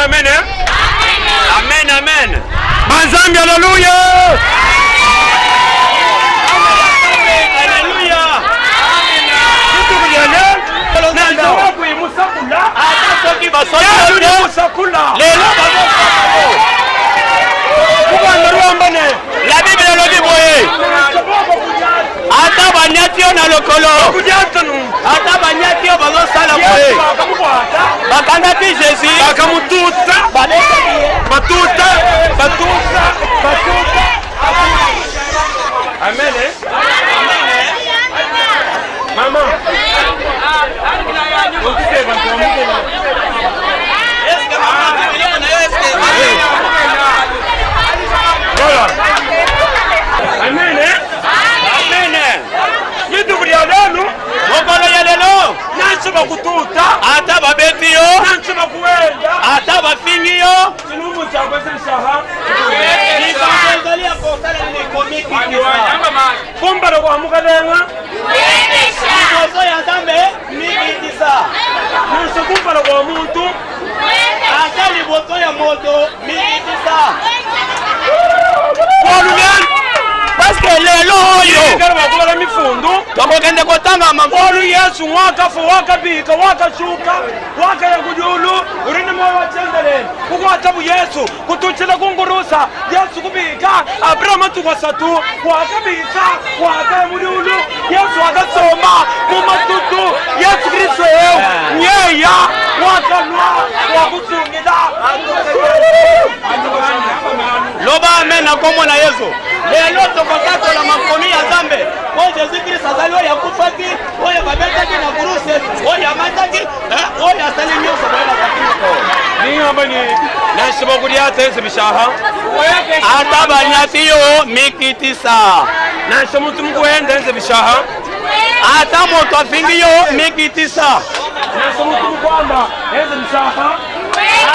Amen, amen. Amen, amen. Banzambi, haleluya. Haleluya. Dituku dia lelo nansha kuimusakula Ata soki baswaki Yesu yo udi te, musakula lelo bazosaka yo. Mukanda luamba ne La Bible elobi boye, nansha bobo kudiata ata banyati yo na lokolo, kudiata nunku ata banyati yo bazosala boye. Yesu bakamukwata Bakangaki Jésus, bakamututa babetaki ye. batuta batuta batuta. Amen, eh? Mama. Okite bantu bamukela. Voilà. Amen, eh? Amen. Dituku dia lelo Mokolo ya lelo, nansha bakututa ata babeti yo, nansha bakuwenda ata bafingi yo, chilumbu chakweseshaha likambo ezali ya kosala likomikitisa. kumbala kwa mukalenga Liboso ya Nzambe mikitisa, nansha kumbala kwa muntu ata liboso ya moto mikitisa. kwaluleni Parce que lelo oyo kala bakubala mifundu tokokende kotanga mago olu Yesu wakafa wakabika wakashuka wakaya kujulu urine moyo wachendelele kukwata bu Yesu kutuchila kungurusa Yesu kubika Abrahamu tukasatu wakabika wakaya muliulu Yesu wakasoma mumatutu Yesu Kristo eu nyeya wakalwa wakusungila. Loba amen na kombo na Yesu. Lelo tokotatola makomi ya Nzambe po Jésus Christ azali oyo akufaki, oyo babetaki na kuruse, oyo amataki, oyo asali nyonso boyebakaki moko. Ningamba ni nansha bakuliata ense bishaha Ata banyati yo mikitisa, nansha muntu mukuenda ense bishaha ata moto afingi yo mikitisa, nansha muntu mukwamba ense bishaha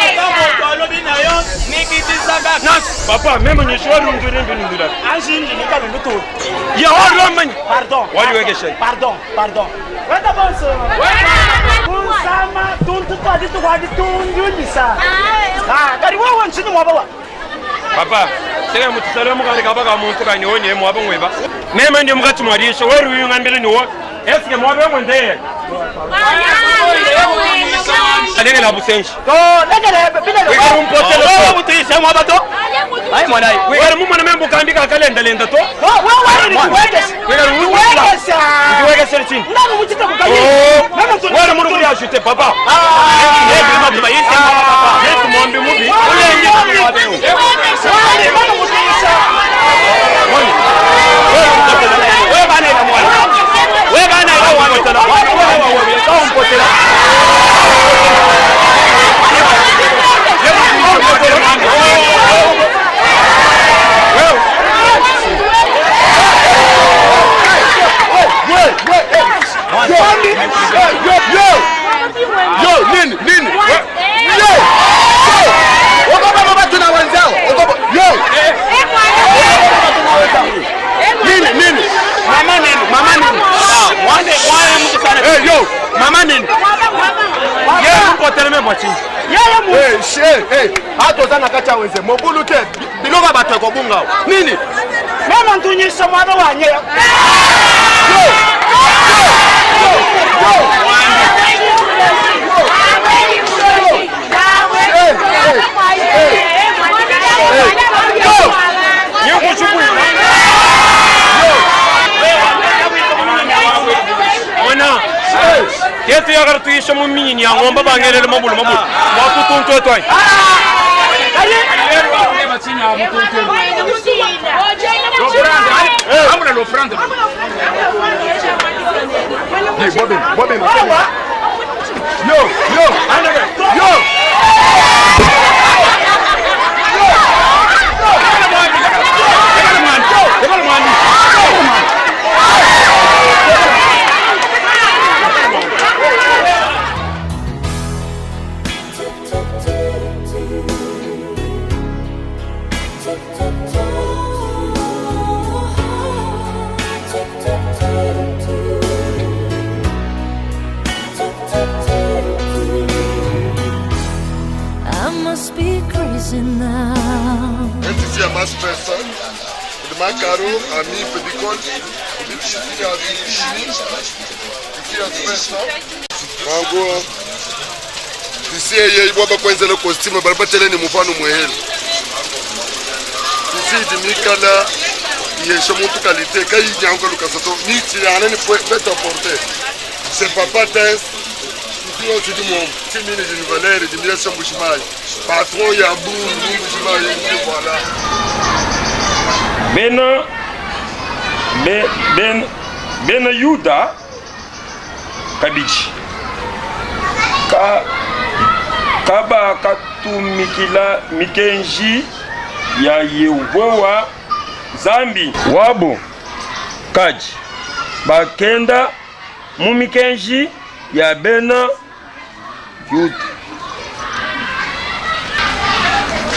ata moto alobi na yo mikitisa kaka. Nas papa meme nyishwa rundure ndundura ya waromani. Pardon. Waliwekesha. Pardon, pardon. Wenda bonso. Kunsama tuntu twadi twadi tunjunisa. Ah, kari wewe nchini mwabawa. Papa seka mutusale mukali kaba ka muntu kani wonye mwaba ngweba meme ndi mukati mwalisho weru yungambile ni wo eske mwabe ngwende alengela busenshi To legele bile. Wikari umpotele. Wewe utuishe mwabato ai mwanai. Wikari mumwana membu kambi kakalenda lenda to. Wewe wewe ni kuwekesha. Wikari Kuwekesha. Ndiwekesha chini. Ndani mutita kukanyi. Oh, Meme tu. wewe muri kuri ajute papa. Yesu mwambi mubi. Wewe mama mutuisha. Wewe bana ila mwana. Wewe bana ila mwana. Yo, nini nini? Yo, yo, ogopa baba tuna wenzao. Ogopa yo. Ogopa baba tuna wenzao. Nini nini? Mama nini? Mama nini? Mwane mwane mtu sana. Hey yo, mama nini? Yesu mpotele membu chini. Yeye mu. Hey, she, hey, hata ozana kati ya wenze. Mobulu te, biloko bato ekobunga. Nini? Mama ntunyisha mwana wanye. Yo. Yo. Yo. Hey, hey, hey. Yo. Ona. Yesu yakari tuishe mu minyini ya ng'ombe bangelele mabulu mabulu. Mwatutuntu etwai. Hey, Bobby, Bobby, Yo, yo, yo. Tick, tick, tick, tick. must be crazy now. MTC ya mass person kudi makaru a mipe bikole kudi tisi ya chimie tisi ya person nanku tisi eyi bua bakuenzela costume bali batele ne mufano muhele tisi idi mikala yesha muntu kalite kayi nyanguka lukasa to mitshilangana ne prêt à porter c'est papa tens tisi yonso idi muomu timini di valeur di miesha mbujimayi patron ya bungi mbujimayi voilà Bena, be, ben, bena Yuda kabidi ka, kabakatumikila mikenji ya Yehowa Nzambi wabo, kadi bakenda mu mikenji ya bena Yuda.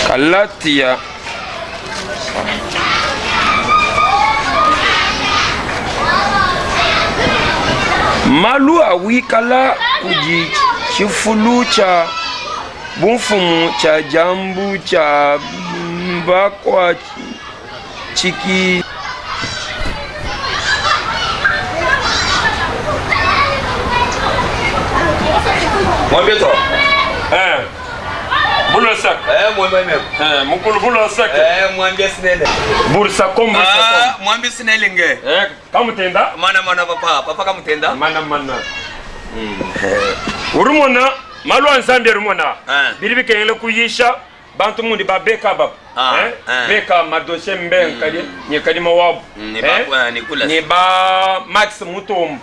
Galatia Malu awikala kudi tshifulu tshia bumfumu tshia diambu tshia bakuatshiki. Mwambie to. Eh. Bulosak. Eh, mwambie mimi. Eh, mukulu bulosak. Eh, mwambie sinele. Bursa com bursa com. Ah, mwambie sinele nge. Eh, kamutenda? Mana mana papa, papa kamutenda. Mana mana. Urumona malu a Nzambi arumona. Eh. Bidi bikengela kuyisha bantu mundi ba beka baba. Ah, Eh? eh. Beka madoshe mbe nkadi nyekadi mawabu. Ni ba- eh, ni kula. Ni ba Max Mutombo.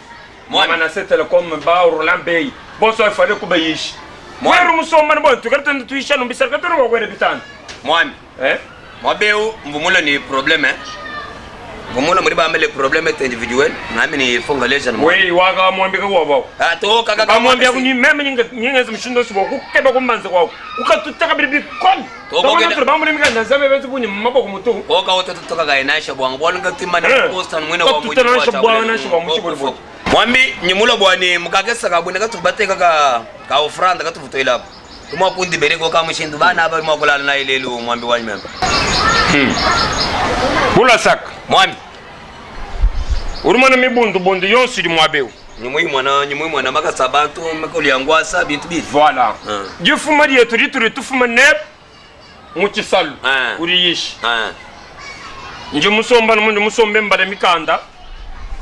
Mwami. Manase Telecom ba Roland Bey. Bonso ifale kubayisha. Mwami. Mweru musoma ni bontu tukari tende tuyisha numbisara katoro wakwene bitano. Mwami. Eh? Mwabeu mvumulo ni problème eh. Mvumulo muri bamele problème est individuel. Nami ni funga leja ni. Wei waka mwambika kwabo. Ah, to kaka Kamwambia kuni meme nyinga nyinga mshindo sibo kukeba kumbanze kwako. Ukatutaka bili bikoni. Toko Toko kena- na bamuli mikanda nzambe benzi bunyi maboko mutu. Koka wote tutoka ga inasha bwangu bwana ngatima na Eh. posta mwina wa Tutana nasha bwana nasha bwa muchi bwana bwana. Mwambi nyimulo bwani mukakesa kabwene katubateka ka ka ofranda katuvutoila apo. Tumwa kundi bereko ka mushindu bana aba mwakulala na ilelu mwambi wanyu memba. Bula saka. Mwambi Urumana mibundu bundu yonsi di mwabeu. nyimui mwana nyimui mwana makasa bantu makoli bintu bivi. Voilà. Mm. Jifuma ryetu rituri tufuma nep muchisalu. Ah. Uriyishi. Ah. Nje musomba numundu musombe mbale mikanda.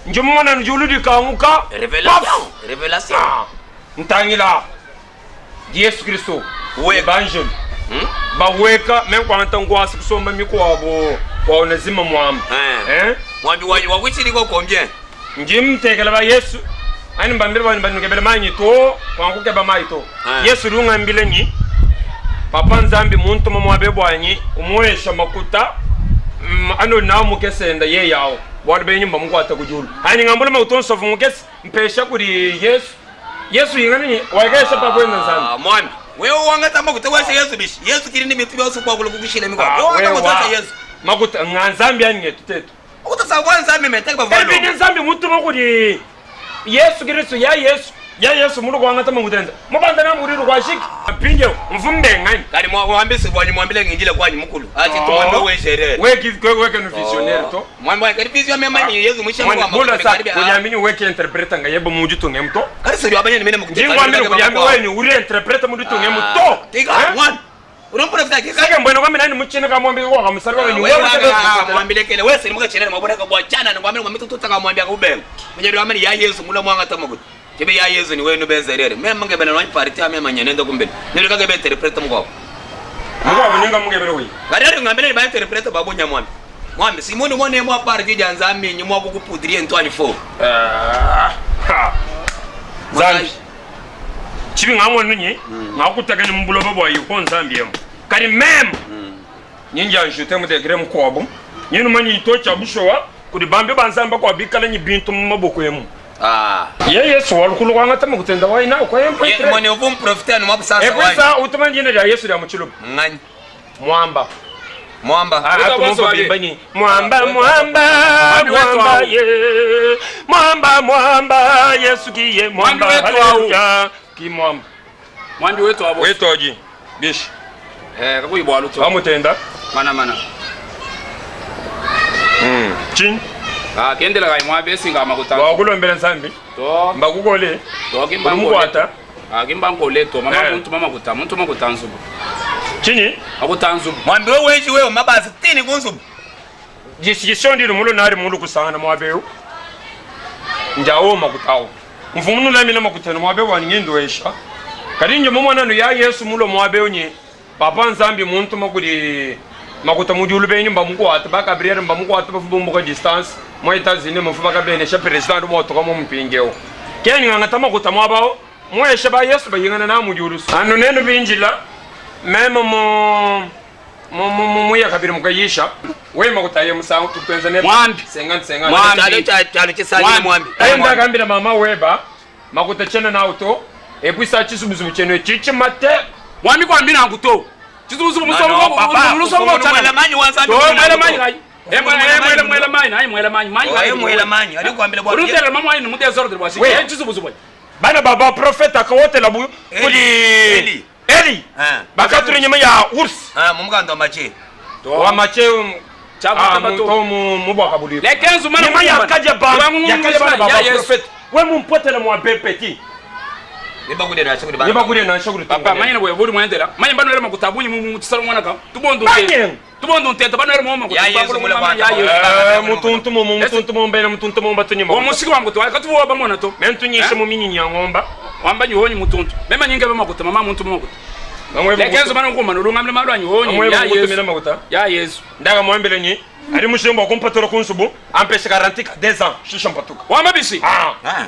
Nje mumona nje uludikanguka. Revelation, revelation. Ah. Ntangila. Yesu Kristo. Weka. Evangel. Hmm? Baweka menkwanta ngwasi kusomba mikwabo waonezima mwamba. Eh. Eh? Mwambi wanyu wakuchiliko combien? Njimtekela ba Yesu. Ani mbambile bani banukebele manyi to, kwankukeba mayi to. Ah. Yesu lungambile nyi. Papa Nzambi muntu mumwabe bwanyi umuwesha makuta ano namukesenda ye yawo bwali benyumba mukwata kujulu ani ngambula makutonsofu mukesi mpesha kuli Yesu. Yesu yingani nyi waikesha pakwenda Nzambi. Ah, mwambi. Wewe wangatamba kutewasha Yesu bishi. Yesu kiri ni mitu byose kwa kukushila mikwa. Ah, Wewe wewe wangatamba wa- Yesu. makuta nga Nzambi ani ngetu tetu. Ukutasabwa Nzambi meteka bavalo. Kalibini Nzambi mutuma kuli Yesu Kristo ya Yesu ya Yesu mulu kwangata makutenza. Mubanda namuriro kwashiki. Mpinje mvumbe ngani. Kali mwambi sibwanyi mwambile nginjile kwanyu mukulu. Ati tumwambe wesherere. Weki weke no visionnaire to. Mwambi wa kali vision mema ni Yesu mwisha Mwana mwa. bula sa kunyamini weke interpreta nga yebo mujitu ngemto. Kali sio abanye ni mene mukuteka. Ndingwambile kunyambi weni uri interpreta mujitu ngemto. Tika mwana. Unomprofita kika. Saka mbona kwambi nani muchina kamwambi kwa kamusarwa ni Wewe wewe. mwambile kele wewe silimuka chenene mwabona ka bwachana ngwambile mwambi tutaka mwambia kubenga. Mwenye amani ya Yesu mula mwanga tamakuti. Chebe ya Yesu ni wenu benzerere. Mema mangebena wanyi pariti ame manyenendo kumbele. Ndio kage be interpreta mkwao. Mukwa buninga mugebere we. Garari ngambele ni ba interpreta babonya mwambi. Mwambi simoni mwana mwa pariti janzami nyimwa kukupudrie ntwani 4. Ah. Ha. Zambi. Chibi ngamona nyi ngakutaka ni mbuloba bwa yuko Nzambi yemo. Kali mem. Nyinja njute mutegere mkwabo. Nyinu manyi itocha bushowa kuli bambe banzamba kwa bikala nyi bintu mu maboko yemu. Ah. Ye Yesu walukulu kwangata mukutenda waina kwa yempo. Ye mwene uvu mprofita ni mwabu sasa wanyi. Ekwisa utuma jina lya Yesu lya muchilubu. Ngani. Mwamba. Mwamba. Ah, Weta tumumva boso wali. bimbanyi. Mwamba mwamba Mwambi wetu mwamba awo. ye. Mwamba mwamba Yesu kiye mwamba. Mwambi wetu awo. Haleluya. Ki mwamba. Mwambi wetu abo. Wetu oji. Bish. Eh, kakuyi bualu to. Wamutenda. Mana mana. Chinyi. Ah, kendela kai mwabe singa makuta. Wakulombela nzambi. To. Mbakukole. To kimba Mukwata. Ah, kimba nkole to. Mama Eh. muntu mama kuta, muntu makuta nzubu. Chinyi. Makuta nzubu. Mwambi wewe weji wewe mabasi tini kunzubu. Discussion ndiri mulo nari mulu kusangana mwabeu. Njawo makutawo. Mfumu nulamina makutano mwabe wani ngindoesha. Kadi nje mumwana nu ya Yesu mulo mwabeu nyi. Papa nzambi muntu makuli makuta mudiulu benyu mba mukwata ba Gabriel mba mukwata bafubumbuka distance. Mwa Etats-Unis mufu bakabenesha president motoka mu mpingeo. Kenyu ngata makuta mwabao. Mwesha ba Yesu bayingana na mudiulu. Anu nenu binjila meme mu muya kabiri mukayisha wema kutaye musango tupenza ne Mwambi. 50 50 Mwambi. Chalo cha chalo chisali mwambi. ayo ndakambira mama weba makuta chena na auto epwisa chisubuzubu cheno chichimate Mwambi kwa mbina nkuto. Chizubuzubu No, musongo no, papa, musongo ufumunu mwela manyi wanzambi To mwana mwela kuto. manyi kai. Eh mwela mwela mwela manyi, ai mwela manyi, manyi. Oye mwela manyi, ali kuambila bwa. Urutela mama wanyi mu desordre bwa shi. We. Eh chizubuzubu. bana baba profeta akawotela bu Eli. kuli Eli. eli Ah. bakaturi nyuma ya urs Ah, mumukando mache. wa mache Chakuta bato. mubwaka buli Le 15 mana nyuma ya kaja ba ya kaja bana baba Ya Yesu. profeta we mumpotela mwa bepeti Nibakude na shukuri bana. nibakulie na shukuri Papa manyi bwe buri mwendela. Manyi bano era makuta bunyi mu chisalo mwana ka. Tubondo Manyi. nteta. Tubondo nteta bano era mu makuta. Ya Yesu mula Ya kwata. Yesu. mutuntu mumu mutuntu mumbene mutuntu mumba tunyima Omusiki wangu to akatuwa bamona to. mentunyishe muminyinya ng'omba Wamba nyonyi mutuntu. Mema nyinga be makuta mama muntu makuta. Le 15 mana ngoma nolunga mle malwa nyonyi. Ya amwebukutumira Yesu. makuta Ya Yesu. ndakamwambile nyi ali mushimbo akumpatula kunsubu ampeshe garanti ka 2 ans shisha mpatuka Wamba bisi. ah Ah.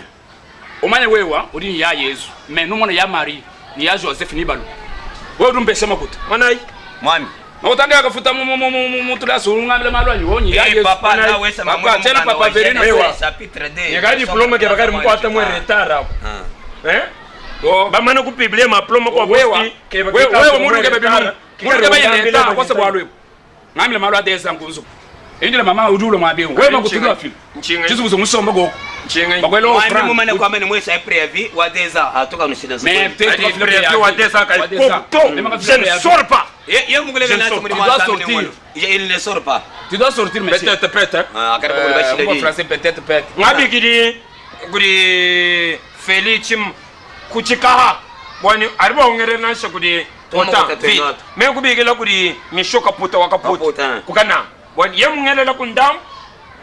Umanye wewa uri ni ya Yesu. Me numona ya Maria ni ya Joseph ni balu. Wewe urumbese makuta. mwanayi Mwambi. Makuta ndiye akafuta mu mu mu mu mu tulasi urunga mle malwa nyonyi. Ya Eh, Yesu. papa na wesa Papa tena papa Verina. Wewa. Chapitre 2. yekali diploma ke bakali mukwata mwe retard ako Ah. eh To. bamana kupiblia maploma kwa Wewa. bosti ke Wewe wewe muru ke bebi muru. Muru ke bayi leta kwa sababu alwe. Ngamile malwa desa nkunzu. Indile mama udulo mwabe. Wewe makutuka fili. nchinga Chizubuzo musomba goko. nchinga Bakwelo Mwambi franc. mumane kwa mene mwesa préavis wa deza atoka nushida. Mais peut-être Ali préavis wa 2 ans kali to je ne sors pas Ye ye mugule Je ne na sors muri pas. Tu dois mwa sortir. Il ne sort pas. Tu dois sortir monsieur. peut-être peut-être Ah, akari kwa bashida En di. français peut-être peut-être. ngabikili kuli felici kuchikaha bwani ari bongerera nansha kuli Toma ota kutata vi inota. me kubikila kuli misho kaputa wakaputa Kaputa. kukana bwani ye mungelela kundamu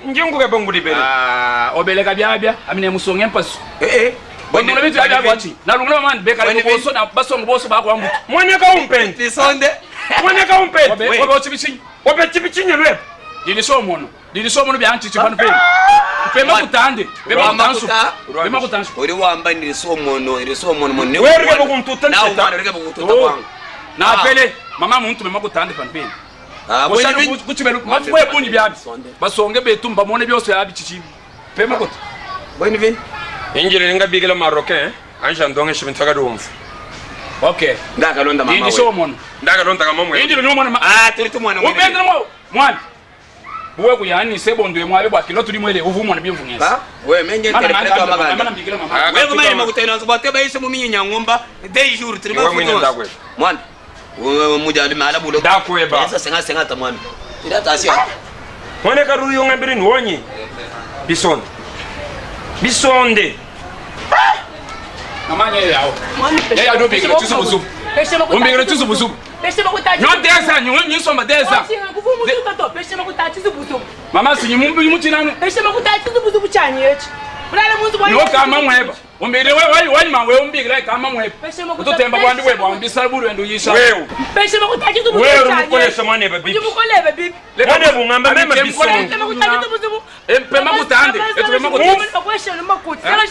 njinguke bongulibele Ah, obeleka byabya amine musonge mpasu. Eh eh. Bondula bitu byabya kwachi. Nalungula mama beka Bwani ko boso na basongo boso bakwambuta. mwaneka umpende Tisonde. mwaneka umpende Obe obe ochibichi. obe chibichinyelwe Diliso mono. Diliso mono byanchi chipanu pe. Pema kutande. Pema kutansu. Pema kutansu. Uri wamba ni so mono, iri so mono mono. Wewe urike bukuntuta Na nteta. umwana urike bukuntuta kwangu. Na pele mama muntu mema kutande panu pe. Ah, Boshana bwani kuchibelu. Mafwe bunyi byabi. Basonge betumba mone byose yabi chichi. Pema kutu. Bwani vini. injili ngabikila maroke ansha ndonge shibintaka dumfu Okay. Ndakalonda mama. Diliso wewe. mono. ndakalonda kamamwe Indilo ni mono. Ah, tuli tumwana mwene. Upende mo mwana. Buwe kuyani sebondo mwabe bwakilo tuli mwele uvumwa na byemvunyesa. Ah, wewe menye Mana interpreto mana maganda. mbikila mama. Ah, Wewe manye makutena nzoba teba yise muminyi nyangomba des jours tuli Wewe mwine ndakwe. Mwana. Wewe muja ali mala bulo. Ndakweba. Sasa senga senga ta mwana. Ila tasia. mwaneka ruyo ngambiri niwonyi bisonde bisonde Mama nye yawo. Ye ya do bikila chizubuzubu. Umbikila chizubuzubu. Nyo desa nyo nyisomba desa. Mama sinyi mumbi muchinanu. Nyo kama mweba. Umbikile we we wanyima we umbikila kama mweba. Utotemba kwandi weba umbisa bulu endo yisha. wewe wewe umukolesha mwana bibi mwana bungamba mema bisonde Pema kutande. Etu pema kutande.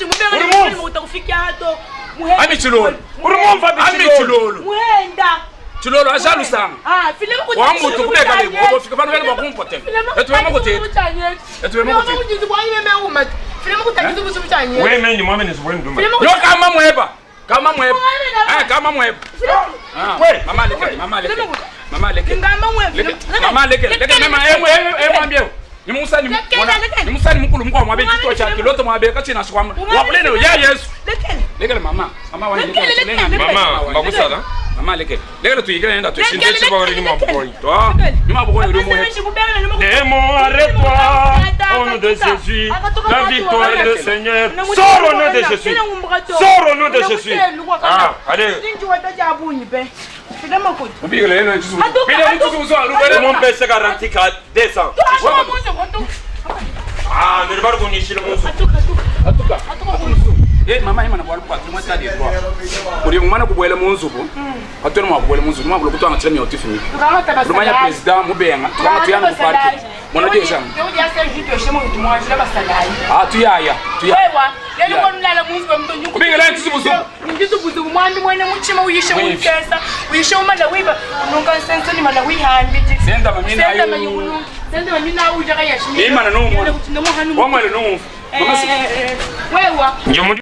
Ami chilolo. uri mumva Ami bichilolo chilolo. Muhenda. Chilolo ashalusanga. Ah, filema kuti Wambutu kubeka lebo obofika pano vele bakumpotela. Etu pema kutete. Etu pema kutete. wewe menyi mwame nizibweni ndumba Yo kama mweba. Kama mweba. Eh kama mweba. Ah, We. Mama leke, mama leke. Mama leke. Ngamba mwe. Leke. Mama leke. Leke mema emwe emwe ambie. Ni musani Lekela, lekela. ni musani mukulu mukwa mwabe Umwambe chito cha filemu. kiloto mwabe kachina shikwama. Umwambe Wapulene filemu. ya Yesu. Lekele mama. Mama wani Lekele, lekele. lekele. mama bakusala Mama lekele. Lekele tuyikile nenda tushinde. Lekele, Ndeci bawari nyuma bukonyi. To. Nyuma bukonyi uri muhe. Démon, arrête-toi au nom de Jésus. La victoire est le Seigneur. Sors au nom de Jésus. Sors au nom de Jésus. Ah, allez. Ubikele yena nchisu. Bile mtu uzwa rubele. Mon père, c'est garanti qu'à 200. Ah, mais le bar qu'on ici le musu. Atuka. Eh mama imana bwa kwa tumwa stade droit. Uri mwana kubwela mu nzubu. Atona mwa kubwela mu nzubu. Mwa kutwanga chira myo tifimi. Rumanya president mubenga. Twanga tuyana ku park. Mona deja. Ah tuyaya. Tuyaya. Kubikele nchisu ndisubuzubu mwambi mwene muchima uyishe munkesa uyishe umala wiba ununga nsenseni mala wihambiji Senda mamina ayo. senda mamina uja kayashimira Imana no mwana. Wamwana Wamwana no. Mama si. wewa Njomu.